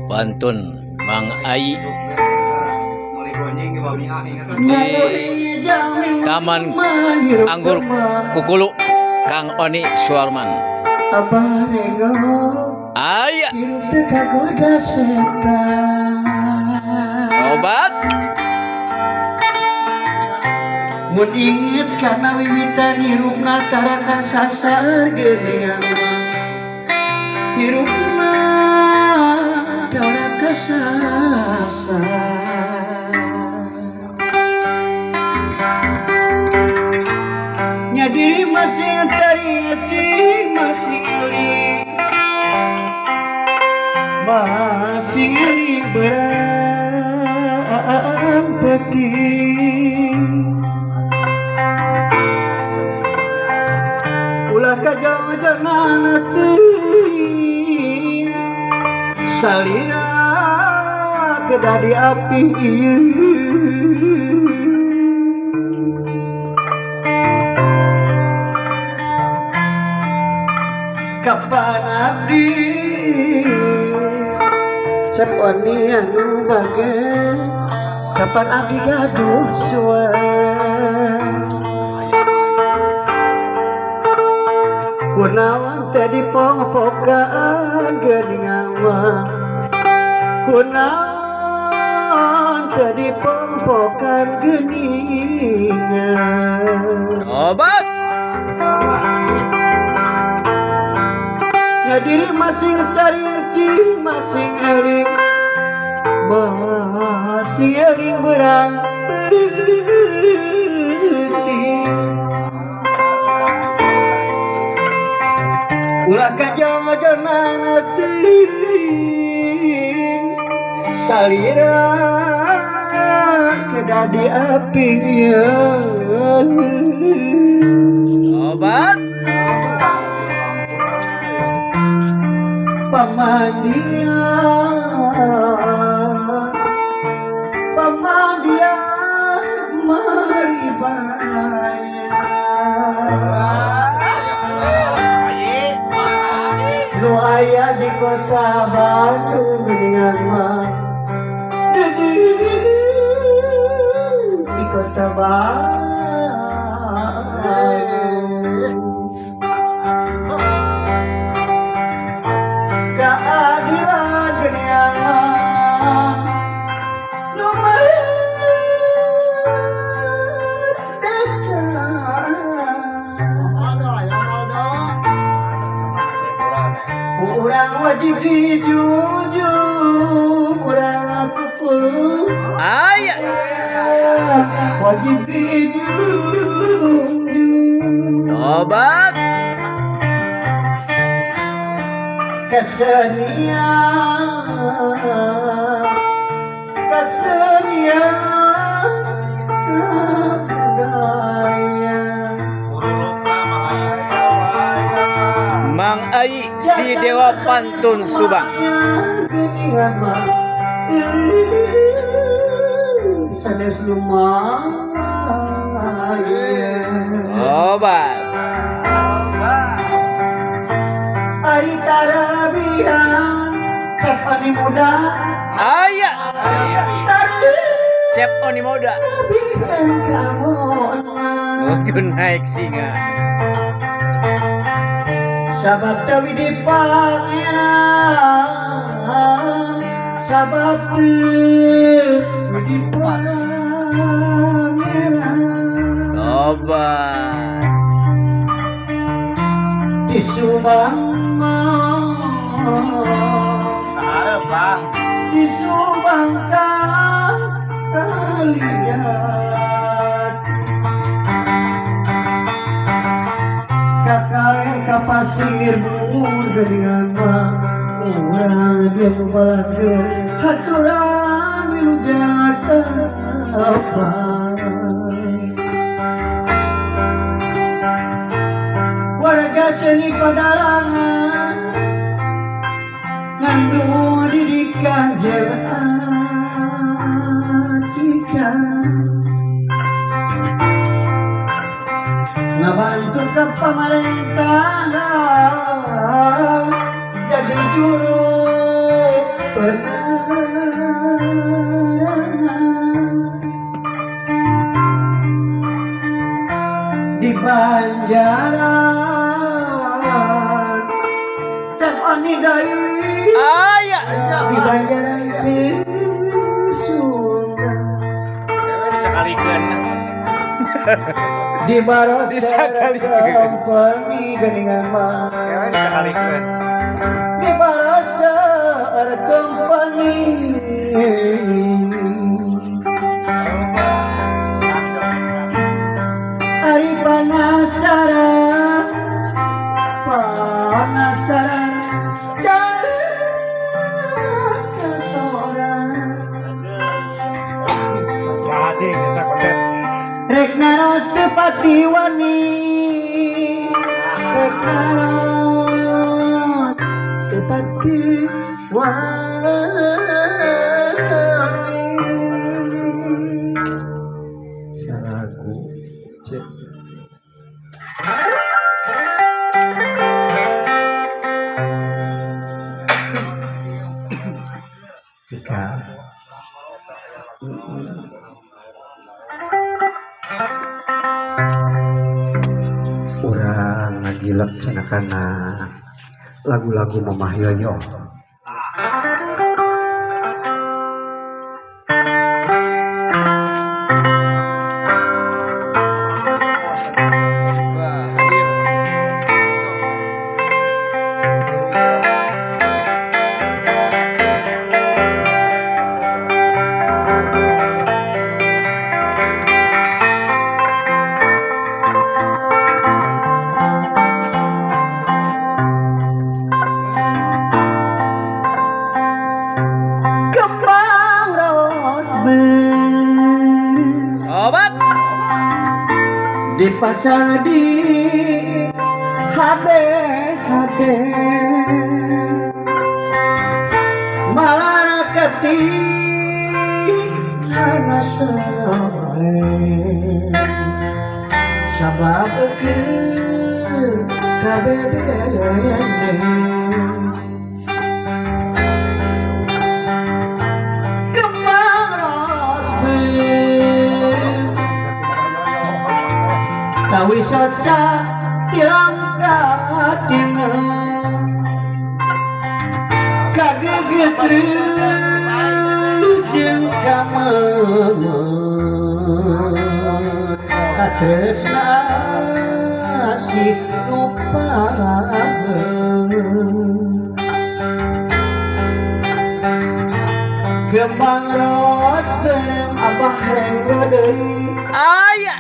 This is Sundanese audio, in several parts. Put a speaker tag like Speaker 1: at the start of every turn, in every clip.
Speaker 1: Pantun Mang Ai di Taman Anggur Kukulu Kang Oni Suarman. Aya obat
Speaker 2: mun inget kana wiwitan hirupna tarakan sasar geuningan hirupna tarakan sasar nya diri masing tari masing eling masing eling berang peuting ulah kajauh-jauhan teuing salira kedah di api ieu kapan abdi cek oni anu bager kapan abdi gaduh suara kunaon teh dipongpokan geuningan mah kunaon teh dipongpokan geuningan
Speaker 1: obat
Speaker 2: nya diri masing cari masing eling masing eling berang peuting ulah kajauh-jauhan teuing salira kedah di api ieu
Speaker 1: obat
Speaker 2: pamandian pamandian mari baraya nu aya di kota Bandung geuningan mah di kota Bandung keadilan geuningan mah nu merdeka urang wajib dijunjung urang kukulu
Speaker 1: aya
Speaker 2: wajib dijunjung
Speaker 1: obat
Speaker 2: kesenian kesenian budaya
Speaker 1: Mang Ai si Dewa Pantun Subang
Speaker 2: sanes lumayan
Speaker 1: obat
Speaker 2: ari tarabihan cep oni muda
Speaker 1: aya cep oni muda nuju naik singa
Speaker 2: sabab tawi di pangeran sabab teu di pangeran
Speaker 1: obat
Speaker 2: di Subang di Subang kalijat kakaler ka pasir bungur geuningan mah urang jeung balageur haturan wilujeng tepang warga seni padalangan ngandung didikan jeung atika ngabantu ke pamarentahan jadi juru penerang. Banjaran Cek Oni deui
Speaker 1: Aya.
Speaker 2: di Banjaran Susungan
Speaker 3: Disakalikeun.
Speaker 2: di Baros
Speaker 1: Disakalikeun.
Speaker 2: Company geuningan mah
Speaker 3: Kewe disakalikeun.
Speaker 2: di Barosar Company. Ari penasaran, penasaran sorang.
Speaker 3: Cacing eta konten.
Speaker 2: Rek naros teu pati wani, rek naros teu pati wani. Salagu cek. Jika urang ngagilek cenah kana lagu-lagu Mamah Yoyo.
Speaker 1: Wah, hadir. Besok.
Speaker 2: Kembang rosbeh
Speaker 1: Obat.
Speaker 2: di pasar di hati hati malah keti karena sabab ke kembang rosbeh tawi saca tilang katingan kageget jeung kameungeut katresna asih nu pageut. Kembang rosbem abah renggo deui
Speaker 1: Aya.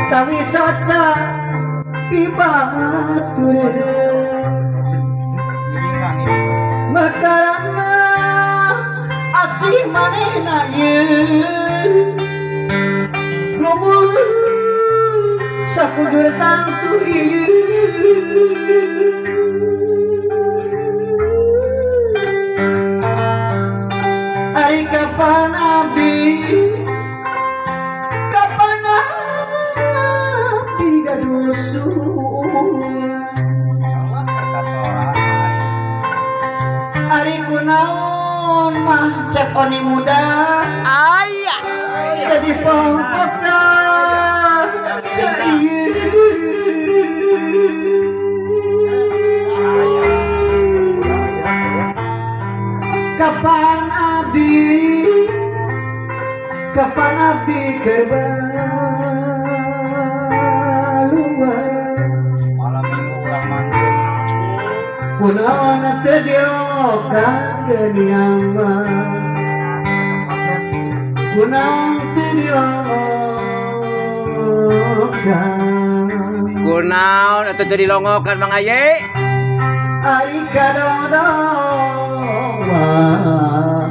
Speaker 2: tawi saca pibatureun makarana asih manehna ieu ngomong sakujur tangtu ieu. Ari kapan abdi, kapan abdi gaduh suun. Ari kunaon mah cek Oni muda
Speaker 1: Aya.
Speaker 2: jadi pangpokan ka ieu. Kapan abdi, kapan abdi keur baluan.
Speaker 3: Malam minggu ulang manggung.
Speaker 2: Kunaon teu dirokan geuningan mah, kunaon teu dirokan.
Speaker 1: Kunaon atuh teu dilongokan Mang Aye?
Speaker 2: Ari kadondong mah,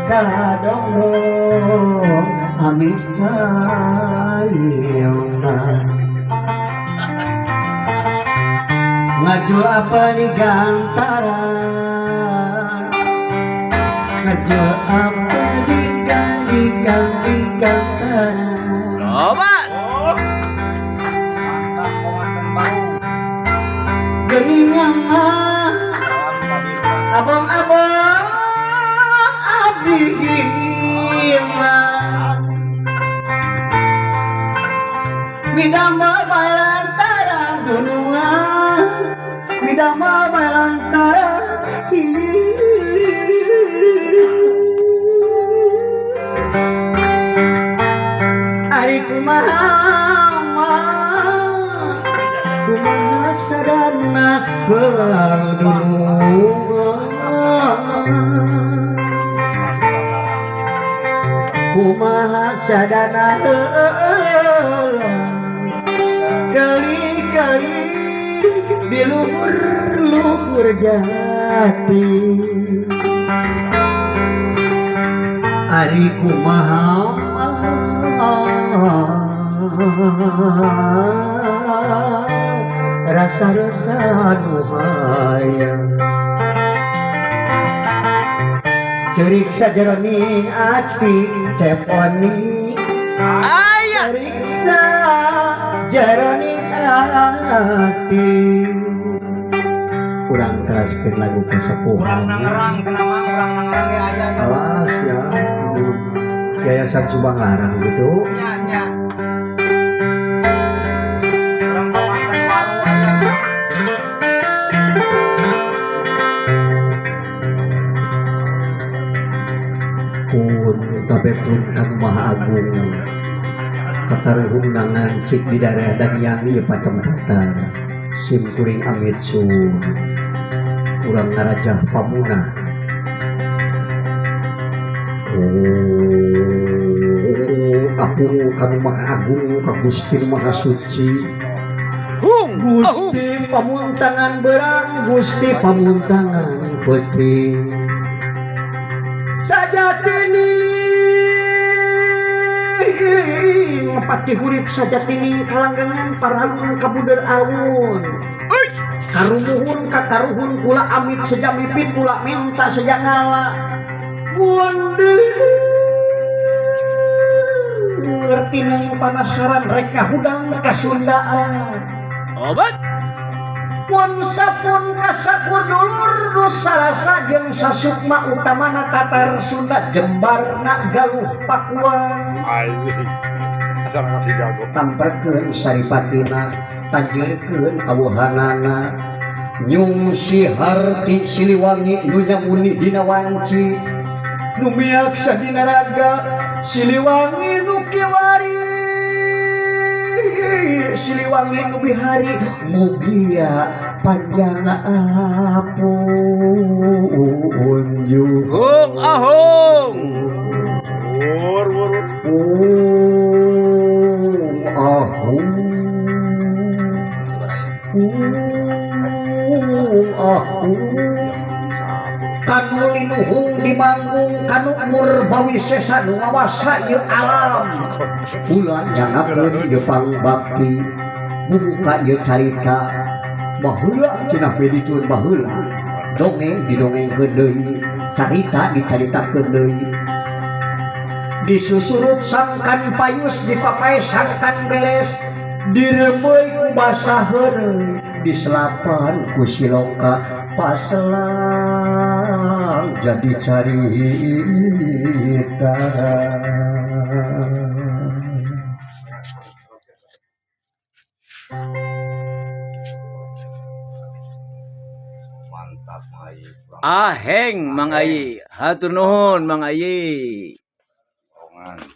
Speaker 2: kadondong amis cariona. Ngajul apa di gantaran, ngajul apa di gantaran.
Speaker 1: Obat.
Speaker 3: Mantap pengantin baru.
Speaker 2: Geuningan mah
Speaker 3: Salam pabila.
Speaker 2: abang-abang abdi mah midamba balantaran. Didamel bae lantaran Ari kumaha kumaha sadana heula kumaha sadana kali-kali di luhur-luhur jati Ari kumaha rasa-rasa nu hayang ceurik sajeroning ati ceponi
Speaker 1: Aya.
Speaker 2: Ceurik sajeroning ati kurang teraskeun lagu
Speaker 3: Urang
Speaker 2: kesepuhan
Speaker 3: nangerang cenah Mang, urang nangerang ge aya ya.
Speaker 2: Awas ya Yayasan Subang Larang gitu.
Speaker 3: Nya nya. Urang Pamantan Baru aya.
Speaker 2: Pun tabe pun kanu Maha Agung kataruhung ngancik di daerah Dangyang ieu patempatan sim kuring amit sun urang ngarajah pamunah apung kanu Maha Agung ka Gusti Maha Suci
Speaker 1: Hung. Ahung.
Speaker 2: Gusti pamuntangan berang Gusti pamuntangan peuting sajatini pati hurip sajatining kalanggangan paralun kabuder awun karumuhun kataruhun kula amit seja mipit kula minta seja ngala mundur tinung panasaran reka hudang kasundaan
Speaker 1: Obat.
Speaker 2: pun sapun kasakur dulur nu sarasa jeung sasukma utamana tatar Sunda Jembarna Galuh Pakuan
Speaker 3: Anjing. Asal masih jago.
Speaker 2: tamperkeun saripatina tanjeurkeun awuhanana nyungsi harti Siliwangi nu nyamuni dina wanci nu miaksa dina raga Siliwangi nu kiwari Siliwangi nu bihari mugia panjang apun
Speaker 1: Hung ahung.
Speaker 3: Wur wur.
Speaker 2: Ung ahung Ung ahung kanu linuhung di manggung kanu murbawisesa nu ngawasa ieu alam ulah nyangakeun ieu pangbakti bubuka ieu carita baheula cenah bedikeun baheula dongeng didongengkeun deui carita dicaritakeun deui disusurup sangkan payus dipapae sangkan beres direumeuy ku basa heureuy diselapan ku siloka paselang jadi carita.
Speaker 3: Mantap Mang Ayi.
Speaker 1: Aheng Mang Ayi. Hatur nuhun Mang Ayi.
Speaker 3: Borongan.